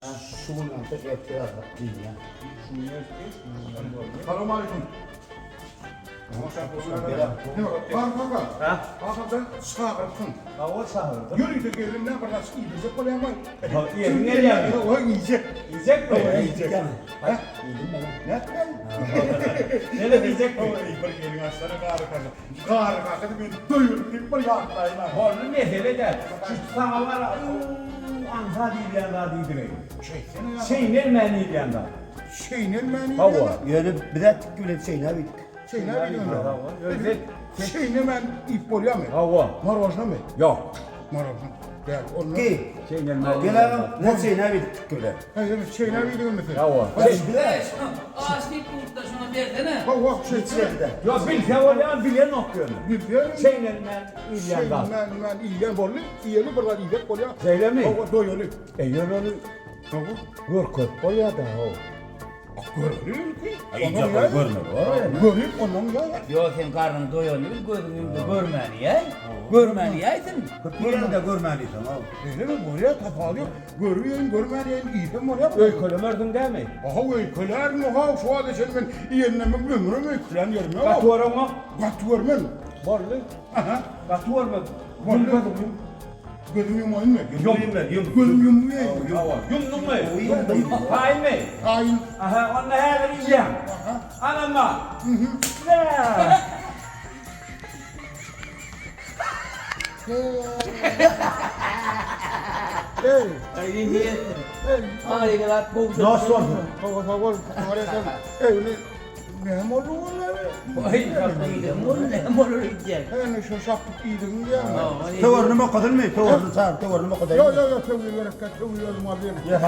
Şu gün anta ertir alsak diýýän. Şu gün ertir. Salam aleyküm. Kaka, Ha? kaka ben çagyrdyň. Hawa çagyrdyň. Ýörite geldim ne bir naçyk iýdirjek bolýan bar. Ha, iýegiň gelýärmi? Hawa, iýjek. Iýjekmi? Hawa, iýjek. Ha? Iýdim men. Nätmen? Nene iýjekmi? Hawa, bir gelin açsana gary kaka. Gary kaka men doýuryp diýip bir ýatlaýyn. Boldy mesele däl. Şu saňa bar aňsat iýilýän zat iýdireýin. Şeýtsene ýa. Çeýnelmän iýilýän zat. Çeýnelmän iýilýän Hawa. zat. Ýöne biz-ä tikgi bilen çeýnäp iýdik. Çeýnäp iýdiňmi? Hawa. Ýöne sen Çeýnemän iýip bolýarmy? Hawa. Morojnamy? Ýok. Morojna. Däl, onda. Ki. Çeýnelmän. Gel agam, biz çeýnäp iýdik tikgi bilen. Haýyr, çeýnäp iýdiňmi sen? Hawa. Eý, şunu aş diýip durdy-da, şuna bersene. Hawa, şeýtsene. Ýok, bilse bolýar, bilenok ýöne. Bilse. Çeýnelmän iýilýän zat. Çeýnelmän iýilýän boldy. Iýeli bir zat iýsek bolýar. Şeýlemi? Hawa, doýaly. E, ýöne ony Hawa. görkezip bolýar-da, hawa. Göreli ilki. Iýjek bolup görmeli bor. Görüp ondan ýa. Ýok, sen garnyň doýany bil, gözüň ýumdy görmäni ýäý. Görmäni ýäýsin. Köp ýerde görmäni ýeseň, haw. Şeýlemi bolýar, tapawudy ýok. Görüp ýeýin, görmän ýeýin, iýsem bolýar. Öýkelemersiň dämi? Aha, öýkelärin, aha, şu wagta çenli men iýenimden ömrüm öýkelän ýerim ýok. Gaty göreňok. Gaty görmen. Boldy. Aha. Gaty görme. Boldy. Ýum gözüňi ýum. Gözüm ýumaýynmy? Ýum. Ýum. Gözüm ýummaýyn. Ýumduňmy? Taýynmy? Taýyn. Aha, onda häzir iýýäň. Aha. Anama. Ey. Ay, galat gowy. Nos bolsun. Hawa, sag bol. Ey, ne näme boldy olar? Ay, şapka iýdim. Ol näme bolar iýjek? Hany şu şapka iýdigiň diýýäňmi? Töwerini okadylmy? Töwerini çar, töwerini okadaýyn. Ýok, ýok, ýok, töwir gerek, töwir özüm alýan. Ýa.